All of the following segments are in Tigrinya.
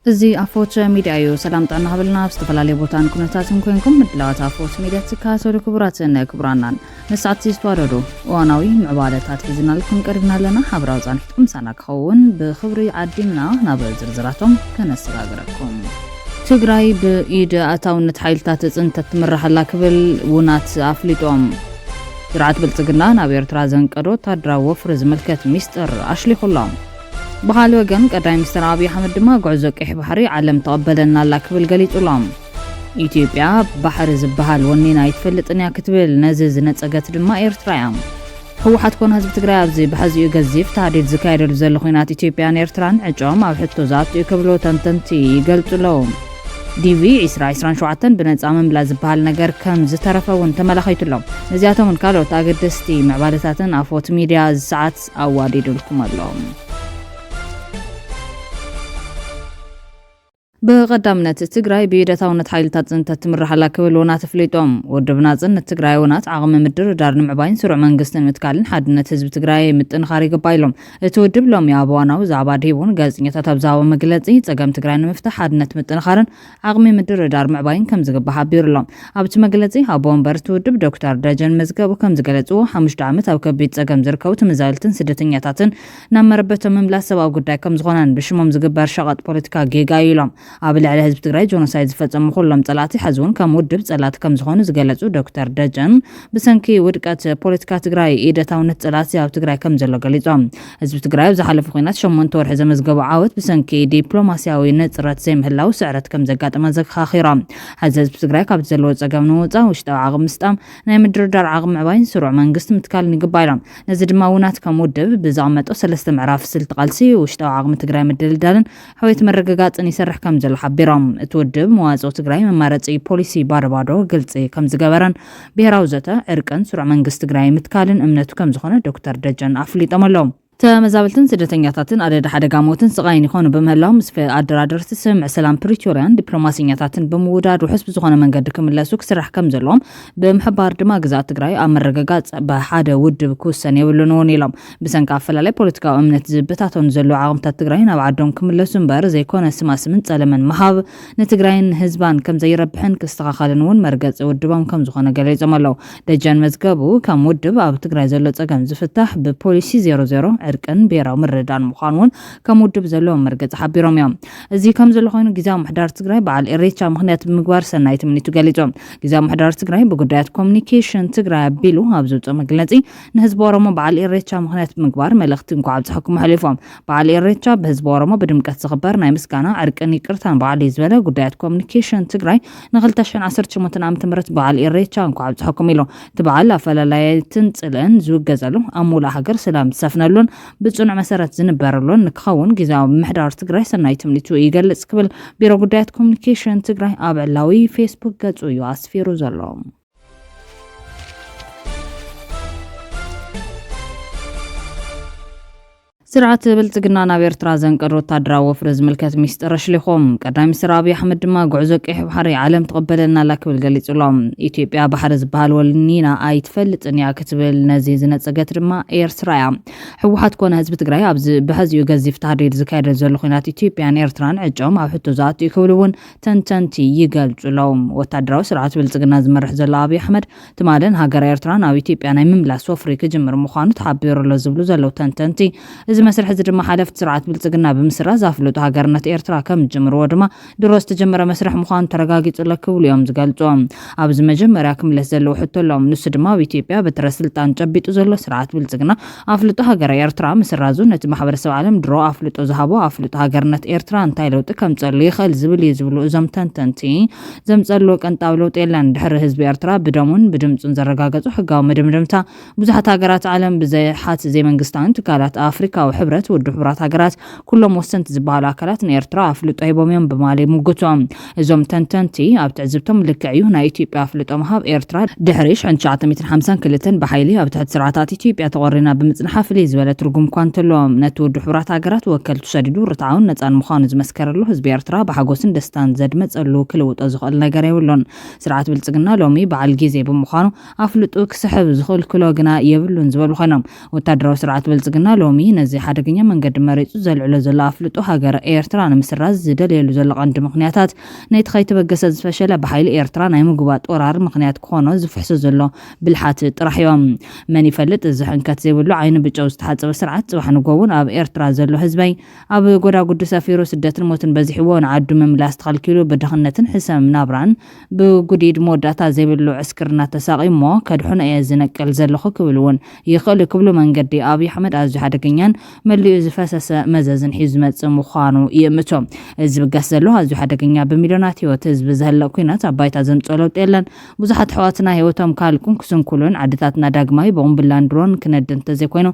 እዚ ኣፎት ሚድያ እዩ። ሰላም ጥዕና ሃበልና። ኣብ ዝተፈላለየ ቦታን ኩነታትን ኮንኩም ምድላዋት ኣፎት ሚድያ ትከታተሉ ክቡራትን ክቡራናን፣ ንሰዓት ዝተዋደዱ እዋናዊ ምዕባለታት ሒዝናልኩም ቀሪብና ኣለና። ሓብራዊ ጻንሒትኩም ምሳና ክኸውን ብኽብሪ ዓዲምና ናብ ዝርዝራቶም ከነሰጋግረኩም። ትግራይ ብኢድ ኣእታውነት ሓይልታት ጽንተት ትምራሕ ኣላ ክብል ውናት ኣፍሊጦም። ስርዓት ብልጽግና ናብ ኤርትራ ዘንቀዶ ወታደራዊ ወፍሪ ዝምልከት ሚስጥር ኣሽሊኹሎም። ብኻልእ ወገን ቀዳማይ ሚኒስትር ኣብይ ኣሕመድ ድማ ጉዕዞ ቀይሕ ባሕሪ ዓለም ተቐበለና ኣላ ክብል ገሊጹሎም። ኢትዮጵያ ባሕሪ ዝበሃል ወኒና ኣይትፈልጥን እያ ክትብል ነዚ ዝነጸገት ድማ ኤርትራ እያ። ህወሓት ኮነ ህዝቢ ትግራይ ኣብዚ ብሕዚኡ ገዚፍ ታህዲድ ዝካየደሉ ዘሎ ኹናት ኢትዮጵያን ኤርትራን ዕጫኦም ኣብ ሕቶ ዝኣቱ እዩ ክብሉ ተንተንቲ ይገልጹ ኣለዉ። ዲቪ ዕስራ ዕስራን ሸውዓተን ብነጻ ምምላስ ዝበሃል ነገር ከም ዝተረፈ እውን ተመላኺቱ ኣሎ። ነዚኣቶምን ካልኦት ኣገደስቲ ምዕባለታትን ኣፎት ሚድያ እዚ ሰዓት ኣዋዲዱልኩም ኣሎ። ብቐዳምነት ትግራይ ብኢድ ኣእታውነት ሓይልታት ጽንተት ትምራሕ ኣላ ክብል ውናት ኣፍሊጦም። ውድብ ናጽነት ትግራይ ውናት ዓቕሚ ምድርዳር ንምዕባይን ስሩዕ መንግስትን ምትካልን ሓድነት ህዝቢ ትግራይ ምጥንኻር ይግባእ ኢሎም። እቲ ውድብ ሎሚ ኣብ እዋናዊ ዛዕባ ድሂቡን ጋዜጠኛታት ኣብ ዝሃቦ መግለጺ ጸገም ትግራይ ንምፍታሕ ሓድነት ምጥንኻርን ዓቕሚ ምድርዳር ምዕባይን ከም ዝግባእ ሓቢሩ ኣሎ። ኣብቲ መግለጺ ኣቦ ወንበር እቲ ውድብ ዶክተር ደጀን መዝገቡ ከም ዝገለጽዎ ሓሙሽተ ዓመት ኣብ ከቢድ ጸገም ዝርከቡ ተመዛበልትን ስደተኛታትን ናብ መረበቶም ምምላስ ሰብኣዊ ጉዳይ ከም ዝኾነን ብሽሞም ዝግበር ሸቐጥ ፖለቲካ ጌጋ እዩ ኢሎም። ኣብ ልዕሊ ህዝቢ ትግራይ ጆኖሳይድ ዝፈጸሙ ኩሎም ጸላእቲ ሕዚ እውን ከም ውድብ ጸላእቲ ከም ዝኾኑ ዝገለጹ ዶክተር ደጀን ብሰንኪ ውድቀት ፖለቲካ ትግራይ ኢድ ኣእታውነት ጸላእቲ ኣብ ትግራይ ከም ዘሎ ገሊጾም። ህዝቢ ትግራይ ኣብ ዝሓለፈ ኹናት ሸሞንተ ወርሒ ዘመዝገቦ ዓወት ብሰንኪ ዲፕሎማስያዊ ንጽረት ዘይምህላው ስዕረት ከም ዘጋጠመ ዘካኺሮም። ሕዚ ህዝቢ ትግራይ ካብቲ ዘለዎ ጸገም ንምውጻእ ውሽጣዊ ዓቕሚ ምስጣም፣ ናይ ምድርዳር ዓቕሚ ምዕባይን ስሩዕ መንግስቲ ምትካልን ይግባእ ኢሎም። ነዚ ድማ ውናት ከም ውድብ ብዘቐመጦ ሰለስተ ምዕራፍ ስልቲ ቃልሲ ውሽጣዊ ዓቕሚ ትግራይ ምድልዳልን ሕውየት ምርግጋጽን ይሰርሕ ከም ዘሎ ሓቢሮም። እቲ ውድብ መዋጽኦ ትግራይ መማረጺ ፖሊሲ ባዶ ባዶ ግልጺ ከም ዝገበረን ብሄራዊ ዘተ ዕርቅን ስሩዕ መንግስቲ ትግራይ ምትካልን እምነቱ ከም ዝኾነ ዶክተር ደጀን ኣፍሊጦም ኣለዉ። ተመዛበልትን ስደተኛታትን ኣደዳ ሓደጋ ሞትን ስቓይን ይኾኑ ብምህላው ምስ ኣደራደርቲ ስምምዕ ሰላም ፕሪቶርያን ዲፕሎማሲኛታትን ብምውዳድ ውሑስ ብዝኾነ መንገዲ ክምለሱ ክስራሕ ከም ዘለዎም ብምሕባር ድማ ግዝኣት ትግራይ ኣብ ምርግጋጽ ብሓደ ውድብ ክውሰን የብሉን እውን ኢሎም። ብሰንኪ ኣፈላላይ ፖለቲካዊ እምነት ዝብታተኑ ዘለዉ ዓቕምታት ትግራይ ናብ ዓዶም ክምለሱ እምበር ዘይኮነ ስማስምን ጸለመን ምሃብ ንትግራይን ህዝባን ከም ዘይረብሕን ክስተኻኸልን እውን መርገጺ ውድቦም ከም ዝኾነ ገሊጾም ኣለዉ። ደጀን መዝገቡ ከም ውድብ ኣብ ትግራይ ዘሎ ጸገም ዝፍታሕ ብፖሊሲ ዜሮ ዜሮ ዕርቅን ብሄራዊ ምርድዳን ምዃኑ እውን ከም ውድብ ዘለዎም መርገጺ ሓቢሮም እዮም። እዚ ከም ዘሎ ኮይኑ ግዝያዊ ምሕዳር ትግራይ በዓል ኢሬቻ ምኽንያት ብምግባር ሰናይ ትምኒቱ ገሊጹ። ግዝያዊ ምሕዳር ትግራይ ብጉዳያት ኮሚኒኬሽን ትግራይ ኣቢሉ ኣብ ዘውፅኦ መግለፂ ንህዝቢ ኦሮሞ በዓል ኢሬቻ ምኽንያት ብምግባር መልእኽቲ እንኳዕ ኣብፀሐኩም ኣሕሊፎም። በዓል ኢሬቻ ብህዝቢ ኦሮሞ ብድምቀት ዝኽበር ናይ ምስጋና፣ ዕርቅን ይቅርታን በዓል እዩ ዝበለ ጉዳያት ኮሚኒኬሽን ትግራይ ን ክልተ ሽሕን ዓሰርተ ሸሞንተን ዓመተ ምህረት በዓል ኢሬቻ እንኳዕ ኣብፀሐኩም ኢሉ። እቲ በዓል ኣፈላላይትን ፅልእን ዝውገዘሉ፣ ኣብ ሙሉእ ሃገር ሰላም ዝሰፍነሉን ብፅኑዕ መሰረት ዝንበረሉን ንክኸውን ግዝያዊ ምምሕዳር ትግራይ ሰናይ ትምኒቱ ይገልፅ ክብል ቢሮ ጉዳያት ኮሚኒኬሽን ትግራይ ኣብ ዕላዊ ፌስቡክ ገፁ እዩ ኣስፊሩ ዘሎ። ስርዓት ብልጽግና ናብ ኤርትራ ዘንቀዶ ወታደራዊ ወፍሪ ዝምልከት ሚስጥር ኣሽሊኾም። ቀዳማይ ሚኒስትር ኣብይ ኣሕመድ ድማ ጉዕዞ ቀይሕ ባሕሪ ዓለም ትቕበለና ኣላ ክብል ገሊጹ ኣሎ። ኢትዮጵያ ባሕሪ ዝበሃል ወኒና ኣይትፈልጥን እያ ክትብል ነዚ ዝነጸገት ድማ ኤርትራ እያ። ህወሓት ኮነ ህዝቢ ትግራይ ኣብዚ ብሕዚኡ ገዚፍ ታህዲድ ዝካየደ ዘሎ ኹናት ኢትዮጵያን ኤርትራን ዕጫኦም ኣብ ሕቶ ዝኣቱ እዩ ክብሉ እውን ተንተንቲ ይገልጹ ኣለዉ። ወታደራዊ ስርዓት ብልጽግና ዝመርሕ ዘሎ ኣብይ ኣሕመድ ትማልን ሃገረ ኤርትራ ናብ ኢትዮጵያ ናይ ምምላስ ወፍሪ ክጅምር ምዃኑ ተሓቢሩ ኣሎ ዝብሉ ዘለዉ ተንተንቲ፣ እዚ መስርሕ እዚ ድማ ሓለፍቲ ስርዓት ብልጽግና ብምስራዝ ኣፍልጦ ሃገርነት ኤርትራ ከም ዝጅምርዎ ድማ ድሮ ዝተጀመረ መስርሕ ምዃኑ ተረጋጊጹ ኣሎ ክብሉ እዮም ዝገልጹ። ኣብዚ መጀመርያ ክምለስ ዘለዎ ሕቶ ኣለዎም። ንሱ ድማ ኣብ ኢትዮጵያ በትረ ስልጣን ጨቢጡ ዘሎ ስርዓት ብልጽግና ኣፍልጦ ሃገረ ኤርትራ ምስራዙ ነቲ ማሕበረሰብ ዓለም ድሮ ኣፍልጦ ዝሃቦ ኣፍልጦ ሃገርነት ኤርትራ እንታይ ለውጢ ከምጸሉ ይኽእል ዝብል እዩ ዝብሉ እዞም ተንተንቲ፣ ዘምጸሉ ቀንጣብ ለውጢ የለን። ድሕሪ ህዝቢ ኤርትራ ብደሙን ብድምጹን ዘረጋገጹ ሕጋዊ መደምደምታ ብዙሓት ሃገራት ዓለም ብዘሓት ዘይመንግስታውን ትካላት ኣፍሪካዊ ሕብረት፣ ውድብ ሕቡራት ሃገራት፣ ኩሎም ወሰንቲ ዝበሃሉ ኣካላት ንኤርትራ ኣፍልጦ ሂቦም እዮም ብማል ይምጉቱ። እዞም ተንተንቲ ኣብ ትዕዝብቶም ልክዕ እዩ ናይ ኢትዮጵያ ኣፍልጦ ምሃብ ኤርትራ ድሕሪ ሽሕን ትሽዓተ ሚእትን ሓምሳን ክልተን ብሓይሊ ኣብ ትሕቲ ስርዓታት ኢትዮጵያ ተቖሪና ብምጽንሓ ፍልይ ዝበለ ትርጉም እኳ እንተለዎም ነቲ ውድብ ሕቡራት ሃገራት ወከልቱ ሰዲዱ ርትዓውን ነጻን ምዃኑ ዝመስከረሉ ህዝቢ ኤርትራ ብሓጎስን ደስታን ዘድመጸሉ ክልውጦ ዝኽእል ነገር የብሉን። ስርዓት ብልጽግና ሎሚ በዓል ግዜ ብምዃኑ ኣፍልጡ ክስሕብ ዝኽልክሎ ግና የብሉን ዝበሉ ኮይኖም፣ ወታደራዊ ስርዓት ብልጽግና ሎሚ ነዚ ሓደገኛ መንገዲ መሪጹ ዘልዕሎ ዘሎ ኣፍልጦ ሃገረ ኤርትራ ንምስራዝ ዝደልየሉ ዘሎ ቀንዲ ምኽንያታት፣ ነቲ ከይተበገሰ ዝፈሸለ ብሓይሊ ኤርትራ ናይ ምጉባጥ ወራር ምኽንያት ክኾኖ ዝፍሕሶ ዘሎ ብልሓት ጥራሕ እዮም። መን ይፈልጥ፣ እዚ ሕንከት ዘይብሉ ዓይኑ ብጨው ዝተሓጸበ ስርዓት ጽባሕ ንግሆ እውን ኣብ ኤርትራ ዘሎ ህዝበይ ኣብ ጎዳጉዲ ሰፊሩ ስደትን ሞትን በዚሕዎ ንዓዱ ምምላስ ተኸልኪሉ ብድኽነትን ሕሰም ናብራን ብጉዲድ መወዳእታ ዘይብሉ ዕስክርና ተሳቒ እሞ ከድሕኖ እየ ዝነቅል ዘለኹ ክብል እውን ይኽእል ክብሉ መንገዲ ኣብይ ኣሕመድ ኣዝዩ ሓደገኛን መሊኡ ዝፈሰሰ መዘዝን ሒዙ ዝመጽእ ምዃኑ ይእምቶ። እዚ ዝብገስ ዘሎ ኣዝዩ ሓደገኛ ብሚልዮናት ህይወት ህዝቢ ዘህለቕ ኲናት ኣብ ባይታ ዘምጽኦ ለውጢ የለን። ብዙሓት ኣሕዋትና ህይወቶም ካልቁን ክስንኩሉን ዓድታትና ዳግማይ ብቑምብላን ድሮን ክነድ እንተዘይኮይኑ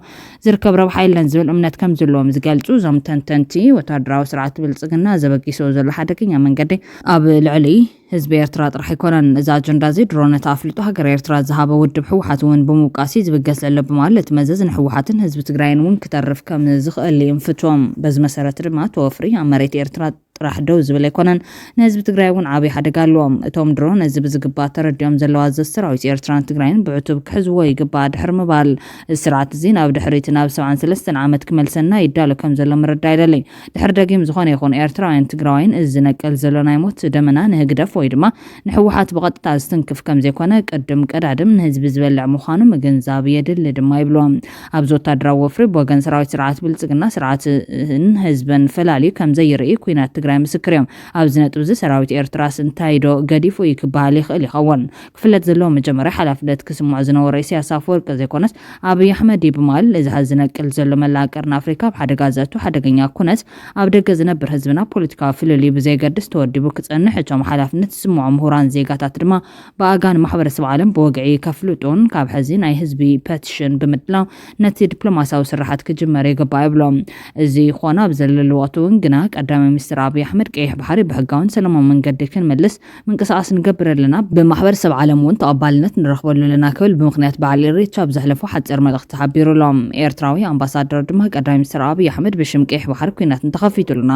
ዝርከብ ረብሓ የለን ዝብል እምነት ከም ዘለዎም ዝገልጹ እዞም ተንተንቲ፣ ወታደራዊ ስርዓት ብልጽግና ዘበጊስዎ ዘሎ ሓደገኛ መንገዲ ኣብ ልዕሊ ህዝቢ ኤርትራ ጥራሕ ኣይኮነን። እዚ ኣጀንዳ እዚ ድሮ ነቲ ኣፍልጦ ሃገር ኤርትራ ዝሃበ ውድብ ህወሓት እውን ብምውቃስ እዩ ዝብገስ ዘሎ ብምባል እቲ መዘዝ ንህወሓትን ህዝቢ ትግራይን እውን ክተርፍ ከም ዝኽእል ይንፍቶም። በዚ መሰረት ድማ እቲ ወፍሪ ኣብ መሬት ኤርትራ ጥራሕ ደው ዝብል ኣይኮነን፣ ንህዝቢ ትግራይ እውን ዓብዪ ሓደጋ ኣለዎም። እቶም ድሮ ነዚ ብዝግባእ ተረዲኦም ዘለዉ ኣዘዝቲ ሰራዊት ኤርትራን ትግራይን ብዕቱብ ክሕዝዎ ይግባእ ድሕሪ ምባል፣ እዚ ስርዓት እዚ ናብ ድሕሪት ናብ ሰብዓን ሰለስተን ዓመት ክመልሰና ይዳሎ ከም ዘሎ ምርዳእ ይደሊ። ድሕሪ ደጊም ዝኾነ ይኹን ኤርትራውያን ትግራዋይን እዚ ዝነቅል ዘሎ ናይ ሞት ደመና ንህግደፍ ወይ ድማ ንህወሓት ብቐጥታ ዝትንክፍ ከም ዘይኮነ ቅድም ቀዳድም ንህዝቢ ዝበልዕ ምዃኑ ምግንዛብ የድሊ ድማ ይብሉ። ኣብዚ ወታደራዊ ወፍሪ ብወገን ሰራዊት ስርዓት ብልጽግና ስርዓትን ህዝብን ፈላልዩ ከም ዘይርኢ ኲናት ትግራይ ምስክር እዮም። ኣብዚ ነጥቢ እዚ ሰራዊት ኤርትራስ እንታይ ዶ ገዲፉ እዩ ክበሃል ይኽእል ይኸውን። ክፍለጥ ዘለዎ መጀመርያ ሓላፍነት ክስምዖ ዝነበሮ ኢሳያስ ኣፈወርቂ ዘይኮነስ ኣብይ ኣሕመድ እዩ ብምባል፣ እዚ ሐዚ ዝነቅል ዘሎ መላእ ቀርኒ ኣፍሪካ ኣብ ሓደጋ ዘእቱ ሓደገኛ ኩነት ኣብ ደገ ዝነብር ህዝብና ፖለቲካዊ ፍልልዩ ብዘየገድስ ተወዲቡ ክጸንሕ፣ እቶም ሓላፍነት ዝስምዖም ምሁራን ዜጋታት ድማ ብኣጋ ንማሕበረሰብ ዓለም ብወግዒ ከፍልጡን ካብ ሐዚ ናይ ህዝቢ ፐቲሽን ብምድላው ነቲ ዲፕሎማሲያዊ ስራሓት ክጅመር ይግባእ ይብሎም። እዚ ይኾን ኣብ ዘለሉ ወቅቲ እውን ግና ቀዳማይ ሚኒስትር ኣብይ ኣሕመድ ቀይሕ ባሕሪ ብሕጋውን ሰላማዊ መንገዲ ክንመልስ ምንቅስቃስ ንገብር ኣለና፣ ብማሕበረሰብ ዓለም እውን ተቐባልነት ንረኽበሉ ኣለና ክብል ብምኽንያት በዓል ኢሬቻ ኣብ ዘሕለፎ ሓፂር መልእኽቲ ሓቢሩ ኣሎ። ኤርትራዊ ኣምባሳደር ድማ ቀዳማይ ሚኒስትር ኣብይ ኣሕመድ ብሽም ቀይሕ ባሕሪ ኲናት እንተኸፊቱልና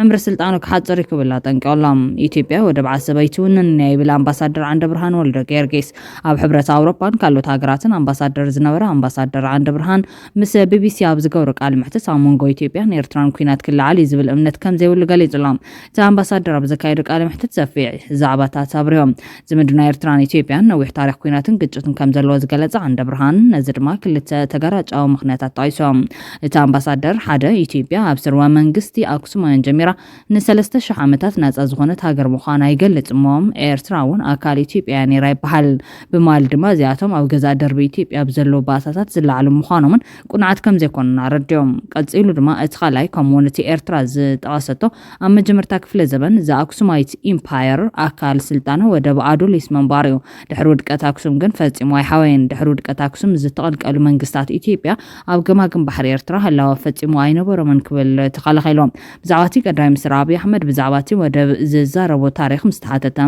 ዕምሪ ስልጣኑ ክሓፅር እዩ ክብል ኣጠንቂቑ ኣሎ። ኢትዮጵያ ወደብ ዓሰብ ኣይትውንንን እያ ይብል ኣምባሳደር ዓንደ ብርሃን ወልደ ጊዮርጊስ። ኣብ ሕብረት ኣውሮፓን ካልኦት ሃገራትን ኣምባሳደር ዝነበረ ኣምባሳደር ዓንደ ብርሃን ምስ ቢቢሲ ኣብ ዝገብሮ ቃለ መሕትት ኣብ መንጎ ኢትዮጵያን ኤርትራን ኲናት ክለዓል እዩ ዝብል እምነት ከም ዘይብሉ ገሊጹ ኣሎ። እቲ ኣምባሳደር ኣብ ዘካየዶ ቃለ መሕትት ሰፊሕ ዛዕባታት ኣብሪሆም። ዝምድና ኤርትራን ኢትዮጵያን ነዊሕ ታሪኽ ኲናትን ግጭትን ከም ዘለዎ ዝገለጸ ዓንደ ብርሃን፣ ነዚ ድማ ክልተ ተጋራጫዊ ምኽንያታት ጠቒሶም። እቲ ኣምባሳደር፣ ሓደ፣ ኢትዮጵያ ኣብ ስርወ መንግስቲ ኣክሱማውያን ጀሚራ ንሰለስተ ሽሕ ዓመታት ናጻ ዝኾነት ሃገር ምዃና ይገልጽ እሞ፣ ኤርትራ እውን ኣካል ኢትዮጵያ እያ ነይራ ይበሃል። ብማል ድማ እዚኣቶም ኣብ ገዛእ ደርቢ ኢትዮጵያ ኣብ ዘለዉ ባእታታት ዝለዓሉ ምዃኖምን ቁኑዓት ከም ዘይኮኑን ኣረዲኦም። ቀጺሉ ድማ እቲ ካልኣይ፣ ከምኡውን እቲ ኤርትራ ዝጠቐሰቶ ኣብ መጀመርታ ክፍለ ዘበን ዘኣክሱማይት ኢምፓየር ኣካል ስልጣነ ወደብ ኣዱሊስ ምንባር እዩ። ድሕሪ ውድቀት ኣክሱም ግን ፈጺሙ ኣይሓወየን። ድሕሪ ውድቀት ኣክሱም ዝተቐልቀሉ መንግስታት ኢትዮጵያ ኣብ ገማግም ባሕሪ ኤርትራ ህላወ ፈጺሙ ኣይነበሮምን ክብል ተኸላኺሎም። ብዛዕባ እቲ ቀዳማይ ሚኒስትር ኣብይ ኣሕመድ ብዛዕባ እቲ ወደብ ዝዛረቦ ታሪኽ ምስ ተሓተተ፣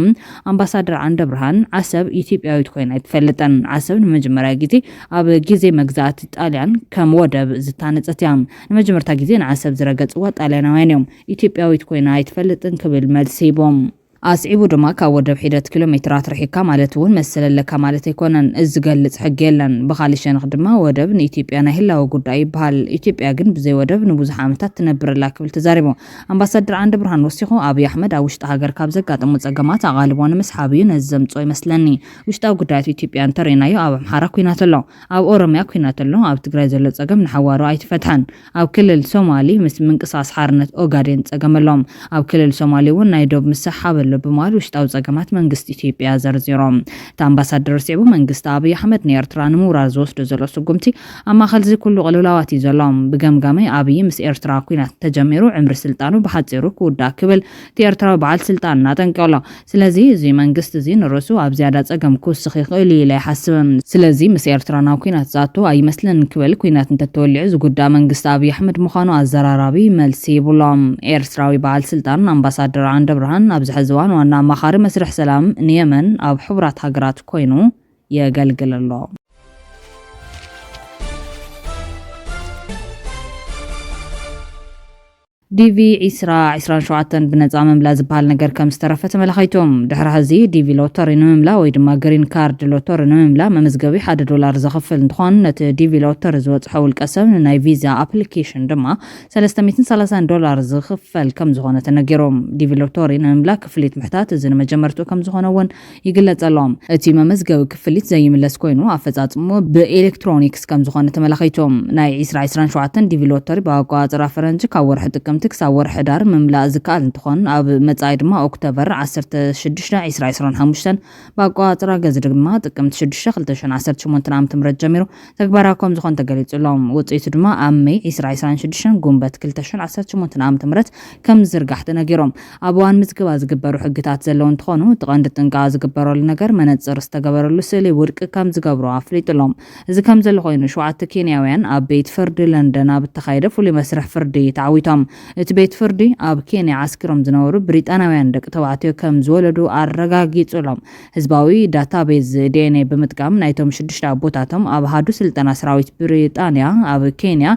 ኣምባሳደር ዓንደ ብርሃን፣ ዓሰብ ኢትዮጵያዊት ኮይና ኣይትፈልጥን። ዓሰብ ንመጀመርያ ግዜ ኣብ ግዜ መግዛእቲ ጣልያን ከም ወደብ ዝታነጸት እያ። ንመጀመርታ ግዜ ንዓሰብ ዝረገጽዋ ጣልያናውያን እዮም። ኢትዮጵያዊት ኮይና ኣይትፈልጥን ክብል መልሲ ሂቦም። ኣስዒቡ ድማ፣ ካብ ወደብ ሒደት ኪሎ ሜትራት ርሒካ ማለት እውን መሰል ኣለካ ማለት ኣይኮነን። እዚ ዝገልጽ ሕጊ የለን። ብኻልእ ሸነኽ ድማ ወደብ ንኢትዮጵያ ናይ ህላወ ጉዳይ ይበሃል። ኢትዮጵያ ግን ብዘይ ወደብ ንብዙሕ ዓመታት ትነብር ኣላ ክብል ተዛሪቡ። ኣምባሳደር ዓንደ ብርሃን ወሲኹ፣ ኣብይ ኣሕመድ ኣብ ውሽጢ ሃገር ካብ ዘጋጠሙ ጸገማት ኣቓልቦ ንምስሓብ እዩ ነዚ ዘምጽኦ ይመስለኒ። ውሽጣዊ ጉዳያት ኢትዮጵያ እንተሪእናዮ፣ ኣብ ኣምሓራ ኲናት ኣሎ፣ ኣብ ኦሮምያ ኲናት ኣሎ፣ ኣብ ትግራይ ዘሎ ጸገም ንሓዋሩ ኣይተፈትሐን። ኣብ ክልል ሶማሊ ምስ ምንቅስቓስ ሓርነት ኦጋዴን ጸገም ኣሎ። ኣብ ክልል ሶማሊ እውን ናይ ዶብ ምስሕሓብ ኣሎ ብምባል ውሽጣዊ ጸገማት መንግስቲ ኢትዮጵያ ዘርዚሮም። እቲ ኣምባሳደር ስዒቡ፣ መንግስቲ ኣብይ ኣሕመድ ንኤርትራ ንምውራር ዝወስዶ ዘሎ ስጉምቲ ኣብ ማእከል እዚ ኩሉ ቅልውላዋት እዩ ዘሎ። ብገምጋመይ ኣብይ ምስ ኤርትራ ኲናት ተጀሚሩ ዕምሪ ስልጣኑ ብሓጺሩ ክውዳእ ክብል እቲ ኤርትራዊ በዓል ስልጣን ኣጠንቂቑ ኣሎ። ስለዚ እዚ መንግስቲ እዚ ንርእሱ ኣብ ዝያዳ ጸገም ክውስኽ ይኽእል እዩ ኢለ ኣይሓስብን። ስለዚ ምስ ኤርትራ ናብ ኲናት ዝኣቱ ኣይመስለንን ክብል፣ ኲናት እንተተወሊዑ ዝጉዳእ መንግስቲ ኣብይ ኣሕመድ ምዃኑ ኣዘራራቢ መልሲ ሂቡሎም። ኤርትራዊ በዓል ስልጣን ኣምባሳደር ዓንደ ብርሃን ኣብዚ ሕዚ እዋን ዋና ኣማኻሪ መስርሕ ሰላም ንየመን ኣብ ሕቡራት ሃገራት ኮይኑ የገልግል ኣሎ። ዲቪ ዒስራ ዒስራን ሸውዓተን ብነጻ ምምላ ዝበሃል ነገር ከም ዝተረፈ ተመላኺቱ። ድሕሪ ሕዚ ዲቪ ሎተሪ ንምምላ ወይ ድማ ግሪን ካርድ ሎተሪ ንምምላ መመዝገቢ ሓደ ዶላር ዘኽፍል እንትኾን፣ ነቲ ዲቪ ሎተሪ ዝበጽሖ ውልቀ ሰብ ንናይ ቪዛ ኣፕሊኬሽን ድማ ሰለስተ ሚእትን ሰላሳን ዶላር ዝኽፈል ከም ዝኾነ ተነጊሩ። ዲቪ ሎተሪ ንምምላ ክፍሊት ምሕታት እዚ ንመጀመርትኡ ከም ዝኾነ እውን ይግለጸሎም። እቲ መመዝገቢ ክፍሊት ዘይምለስ ኮይኑ ኣፈጻጽሙ ብኤሌክትሮኒክስ ከም ዝኾነ ተመላኺቶም። ናይ ዒስራ ዒስራን ሸውዓተን ዲቪ ሎተሪ ብኣቆጻጽራ ፈረንጂ ካብ ወርሒ ጥቅምቲ ክሳብ ወርሒ ሕዳር ምምላእ ዝከኣል እንትኾን፣ ኣብ መጻኢ ድማ ኦክቶበር ዓሰርተ ሽዱሽተ ዒስራ ዒስራን ሓሙሽተን ብኣቆጻጽራ ገዝ ድማ ጥቅምቲ ሽዱሽተ ክልተ ሽሕን ዓሰርተ ሸሞንተን ዓመተ ምህረት ጀሚሩ ተግባራዊ ከም ዝኾነ ተገሊጹሎም። ውጽኢቱ ድማ ኣብ ሜይ ዒስራ ዒስራን ሽዱሽተን ጉንበት ክልተ ሽሕን ዓሰርተ ሸሞንተን ዓመተ ምህረት ከም ዝዝርጋሕ ተነጊሮም። ኣብ እዋን ምዝገባ ዝግበሩ ሕግታት ዘለዉ እንትኾኑ፣ እቲ ቀንዲ ጥንቃ ዝግበረሉ ነገር መነጽር ዝተገበረሉ ስእሊ ውድቂ ከም ዝገብሮ ኣፍሊጡሎም። እዚ ከም ዘሎ ኮይኑ፣ ሸውዓተ ኬንያውያን ኣብ ቤት ፍርዲ ለንደን ኣብ እተኻየደ ፍሉይ መስርሕ ፍርዲ ተዓዊቶም። እቲ ቤት ፍርዲ ኣብ ኬንያ ዓስኪሮም ዝነበሩ ብሪጣናውያን ደቂ ተባዕትዮ ከም ዝወለዱ ኣረጋጊጹሎም። ህዝባዊ ዳታቤዝ ዲ ኤን ኤ ብምጥቃም ናይቶም ሽዱሽተ ኣቦታቶም ኣብ ኣሃዱ ስልጠና ሰራዊት ብሪጣንያ ኣብ ኬንያ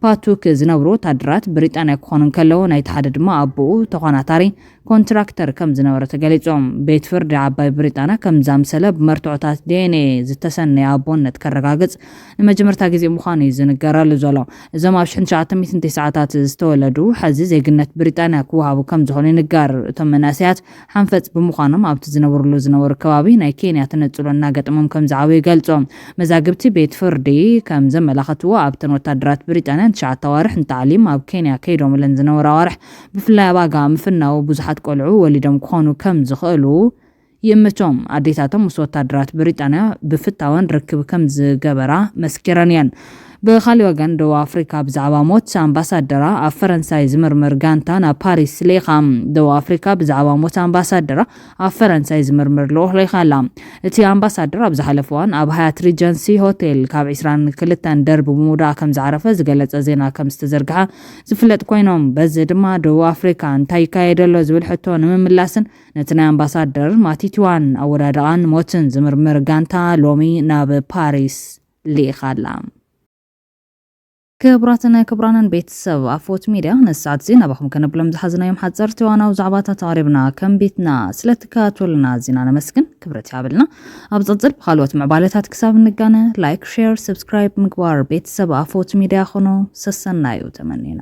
ፓቱክ ዝነብሩ ወታደራት ብሪጣንያ ክኾኑ እንከለዉ፣ ናይቲ ሓደ ድማ ኣቦኡ ተኾናታሪ ኮንትራክተር ከም ዝነበረ ተገሊጾም። ቤት ፍርዲ ዓባይ ብሪጣንያ ከም ዛምሰለ ብመርትዖታት ዲ ኤን ኤ ዝተሰነየ ኣቦነት ከረጋግጽ ንመጀመርታ ግዜ ምዃኑ እዩ ዝንገረሉ ዘሎ። እዞም ኣብ ሽሕን ትሽዓተ ሚእትን ተስዓታት ዝተወለዱ ሕዚ ዜግነት ብሪጣንያ ክወሃቡ ከም ዝኾኑ ይንገር። እቶም መናእሰያት ሓንፈጽ ብምዃኖም ኣብቲ ዝነብርሉ ዝነበሩ ከባቢ ናይ ኬንያ ተነጽሎ እናገጠሞም ከም ዝዓበዩ ይገልጹ። መዛግብቲ ቤት ፍርዲ ከም ዘመላኸትዎ ኣብተን ወታደራት ብሪጣንያ ንትሽዓተ ኣዋርሕ ንታዕሊም ኣብ ኬንያ ከይዶምለን ዝነበሩ ኣዋርሕ ብፍላይ ኣብ ኣጋ ምፍናው ብዙሓት ቆልዑ ወሊዶም ክኾኑ ከም ዝኽእሉ ይእምቶም። ኣዴታቶም ምስ ወታደራት ብሪጣንያ ብፍታወን ርክብ ከም ዝገበራ መስኪረን እየን። ብኻሊእ ወገን ደቡብ ኣፍሪካ ብዛዕባ ሞት ኣምባሳደራ ኣብ ፈረንሳይ ዝምርምር ጋንታ ናብ ፓሪስ ልኢኻ። ደቡብ ኣፍሪካ ብዛዕባ ሞት ኣምባሳደራ ኣብ ፈረንሳይ ዝምርምር ልኡኽ ልኢኻ ኣላ። እቲ ኣምባሳደር ኣብ ዝሓለፈ እዋን ኣብ ሃያት ሪጀንሲ ሆቴል ካብ ዒስራን ክልተን ደርቢ ብምውዳቕ ከም ዝዓረፈ ዝገለጸ ዜና ከም ዝተዘርግሐ ዝፍለጥ ኮይኖም፣ በዚ ድማ ደቡብ ኣፍሪካ እንታይ ይካየድ ኣሎ ዝብል ሕቶ ንምምላስን ነቲ ናይ ኣምባሳደር ማቲትዋን ኣወዳድቓን ሞትን ዝምርምር ጋንታ ሎሚ ናብ ፓሪስ ልኢኻ ኣላ። ክቡራትን ክቡራንን ቤተሰብ ኣፎት ሚድያ፣ ነዚ ሰዓት እዚ ናባኹም ከነብሎም ዝሓዝናዮም ሓፀርቲ እዋናዊ ዛዕባታት ኣቕሪብና ከም ቤትና። ስለትከታተሉና ኣዚና ነመስግን፣ ክብረት ይሃበልና። ኣብ ዝቕፅል ብኻልኦት ምዕባለታት ክሳብ እንጋነ፣ ላይክ፣ ሼር፣ ሰብስክራይብ ምግባር ቤተሰብ ኣፎት ሚድያ ኹኑ። ሰሰናዩ ተመኒና።